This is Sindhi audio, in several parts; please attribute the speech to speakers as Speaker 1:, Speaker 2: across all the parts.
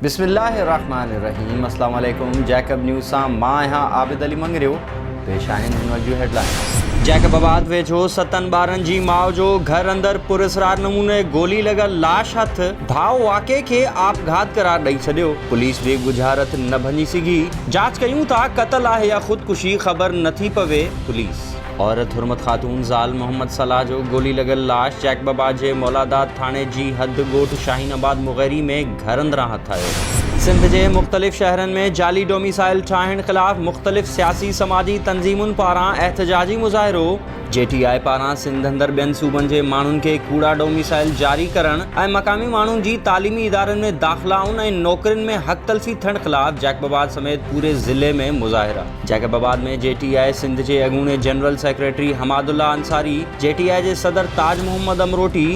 Speaker 1: بسم الله الرحمٰن الرحيم اسلام عليڪم جيڪب نيوز سان مان آهيان عابد علي مڱريو پيش آهن هن وقت جون هيڊلائنز. جيڪب آباد ويجهو ستن ٻارن جي ماء جو گهر اندر پراسرار نموني گولي لڳل لاش هٿ، ڀاء واقعي کي آپگهات قرار ڏئي ڇڏيو، پوليس به ڳجهارت نه ڀڃي سگهي، جاچ ڪيون ٿا قتل آهي يا خودڪشي خبر نٿي پوي، پوليس. عورت حرمت خاتون زال محمد صلاح جو گولي لڳل لاش جيڪب آباد جي مولاداد ٿاڻي جي حد ڳوٺ شاهين آباد مغيري ۾ گهر اندران هٿ آيو. سنڌ جي مختلف شهرن ۾ جعلي ڊوميسائل ٺاهڻ خلاف مختلف سياسي سماجي تنظيمن پاران احتجاجي مظاهرو، جي ٽي آء پاران سنڌ اندر ٻين صوبن جي ماڻهن کي ڪوڙا ڊوميسائل جاري ڪرڻ ۽ مقامي ماڻهن جي تعليمي ادارن ۾ داخلائن ۽ نوڪرين ۾ حق تلفي ٿيڻ خلاف جيڪب آباد سميت پوري ضلعي ۾ مظاهرا. جيڪب آباد ۾ جي ٽي آء سنڌ جي اڳوڻي general secretary Hamadullah Ansari, J T I جي صدر تاج محمد امروٽي،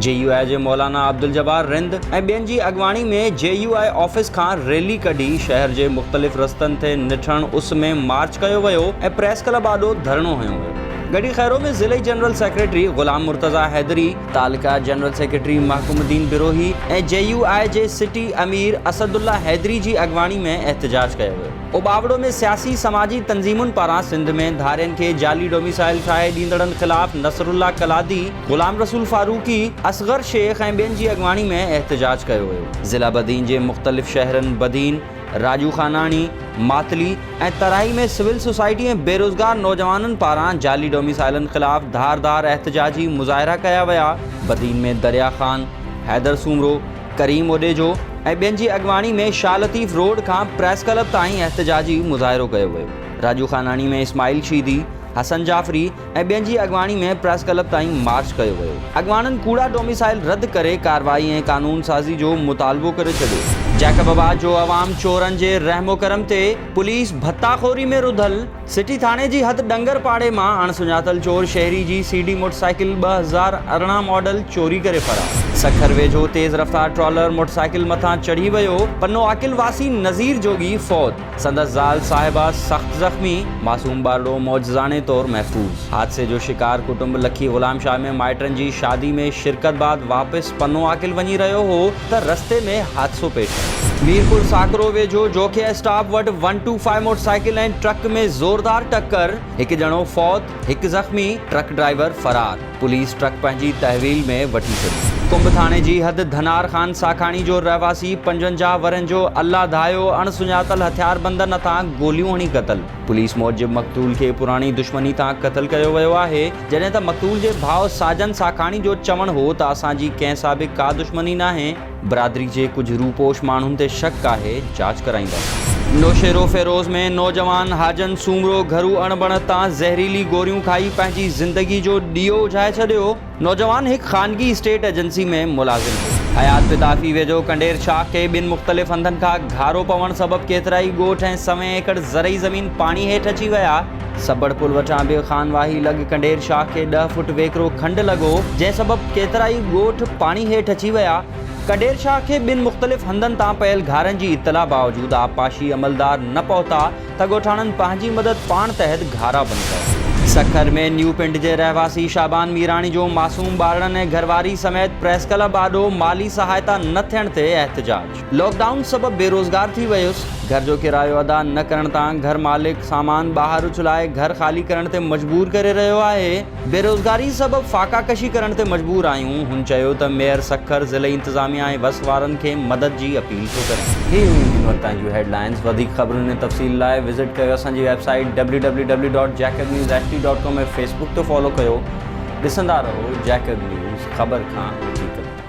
Speaker 1: جي يو آء جي مولانا عبدالجبار رند ۽ ٻين جي اڳواڻي ۾ جي يو آء آفيس کان ريلي ڪڍي شهر جي مختلف رستن تي نٽهڻ اس ۾ مارچ ڪيو ويو ۽ پريس ڪلب آڏو ڌرڻو هنيو ويو. ڳڙهي خيرو ۾ ضلعي جنرل سيڪريٽري غلام مرتضيٰ حيدري، تعلقه general secretary Mahkumuddin Brohi ۽ J U آء جي سٽي امير اسدالله حيدري جي اڳواڻي ۾ احتجاج ڪيو ويو. اوٻاوڙو ۾ سياسي سماجي تنظيمن پاران سنڌ ۾ ڌارين کي جعلي ڊوميسائل ٺاهي ڏيندڙن خلاف نصرالله قلادي، غلام رسول فاروقي، اصغر شيخ ۽ ٻين جي اڳواڻي ۾ احتجاج ڪيو ويو. ضلع بدين جي مختلف شهرن بدين، راڄو خاناڻي، ماتلي ۽ ترائي ۾ سول سوسائٽي ۽ بيروزگار نوجوانن پاران جعلي ڊوميسائلن خلاف ڌار ڌار احتجاجي مظاهرا ڪيا ويا. بدين ۾ دريا خان، حيدر سومرو، ڪريم اوڏيجو ۽ ٻين جي اڳواڻي ۾ شاهه لطيف روڊ کان پريس ڪلب تائين احتجاجي مظاهرو ڪيو ويو. راڄو خاناڻي ۾ اسماعيل شيدي، حسن جعفري ۽ ٻين جي اڳواڻي ۾ پريس ڪلب تائين مارچ ڪيو ويو. اڳواڻن ڪوڙا ڊوميسائل رد ڪري ڪارروائي ۽ قانون سازي جو مطالبو ڪري ڇڏيو. جيڪب آباد جو عوام چورن جي رحم و ڪرم تي پوليس ڀتا خوري ۾ رڌل، سٽي ٿاڻي جي حد ڏنگر پاڙي مان اڻ سڃاتل چور شهري جي سي ڊي موٽرسائيڪل 2018 ماڊل چوري ڪري فرار. سکر ويجهو تيز رفتار ٽرالر موٽرسائيڪل مٿان چڙهي ويو، پنو عاقل واسي نذير جوڳي فوت، سندس زال صاحبه سخت زخمي، معصوم ٻارڙو معجزاڻي طور محفوظ. حادثي جو شڪار ڪٽنب لکي غلام شاهه ۾ مائٽن جي شادي ۾ شرڪت بعد واپس پنو عاقل وڃي رهيو هو ته رستي ۾ حادثو پيش آيو. ميرپور ساڪرو ويجهو جوکيا اسٽاپ وٽ one two five motorcycle ۽ truck ۾ زوردار ٽڪر، هڪ ڄڻو فوت، هڪ زخمي، ٽرڪ ڊرائيور فرار، پوليس ٽرڪ پنهنجي تحويل ۾ وٺي ڇڏي. ڪنب ٿاڻي جي حد ڌنار خان ساکاڻي جو رهواسي 55 ورهين جو الله ڌايو اڻ سڃاتل هٿياربندن هٿان گوليون هڻي قتل. پوليس موجب مقتول کي پراڻي دشمني تان قتل ڪيو ويو آهي، جڏهن ته مقتول جي ڀاء ساجن ساکاڻي جو چوڻ هو ته اسان جي ڪنهن سان به ڪا دشمني ناهي، برادري جي ڪجهه روپوش ماڻهن تي شڪ آهي، جاچ ڪرائينداسين. نوشهروفيروز ۾ نوجوان حاجن سومرو گهرو اڻبڻت تان زهريلي گوريون کائي پنهنجي زندگي جو ڏيئو اجهائي ڇڏيو، نوجوان هڪ خانگي اسٽيٽ ايجنسي ۾ ملازم هو. حيات پتافي ويجهو ڪنڊير شاخ کي ٻن مختلف هنڌن کان گهارو پوڻ سبب ڪيترائي ڳوٺ ۽ سوين ايڪڙ زرعي زمين پاڻي هيٺ اچي ويا. سبڙ پل وٽان به خانواهي لڳ ڪنڊير شاخ کي ڏهه فوٽ ويڪرو کنڊ لڳو، جنهن سبب ڪيترائي ڳوٺ پاڻي هيٺ اچي ويا. ڪنڊير شاخ کي ٻن مختلف هنڌن تان پيل گهارن جي اطلاع باوجود آبپاشي عملدار نه پهتا ته ڳوٺاڻن پنهنجي مدد پاڻ تحت گهارا بند ڪيا. سکر ۾ نيو پنڊ جي رهواسي شعبان ميراڻي جو معصوم ٻارڙن ۽ گهرواري سميت پريس ڪلب آڏو مالي سهائتا نه ٿيڻ تي احتجاج. لاڪ ڊائون سبب بيروزگار ٿي ويس، گهر جو ڪرايو ادا نه ڪرڻ تان گهر مالڪ سامان ٻاهر اڇلائي گهر خالي ڪرڻ تي مجبور ڪري رهيو آهي، بيروزگاري سبب فاقا ڪشي ڪرڻ تي مجبور آهيون، هن چيو ته ميئر سکر، ضلعي انتظاميا ۽ وس وارن کي مدد جي اپيل ٿو ڪريان. هي هيون هن وقت تائين جون هيڊ لائنز، وڌيڪ خبرن ۽ تفصيل لاء وزٽ ڪيو اسان جي website W W W dot Jacob news H T dot com ۽ Facebook تي فالو ڪيو، ڏسندا رهو جيڪب نيوز خبر کان حقيقت.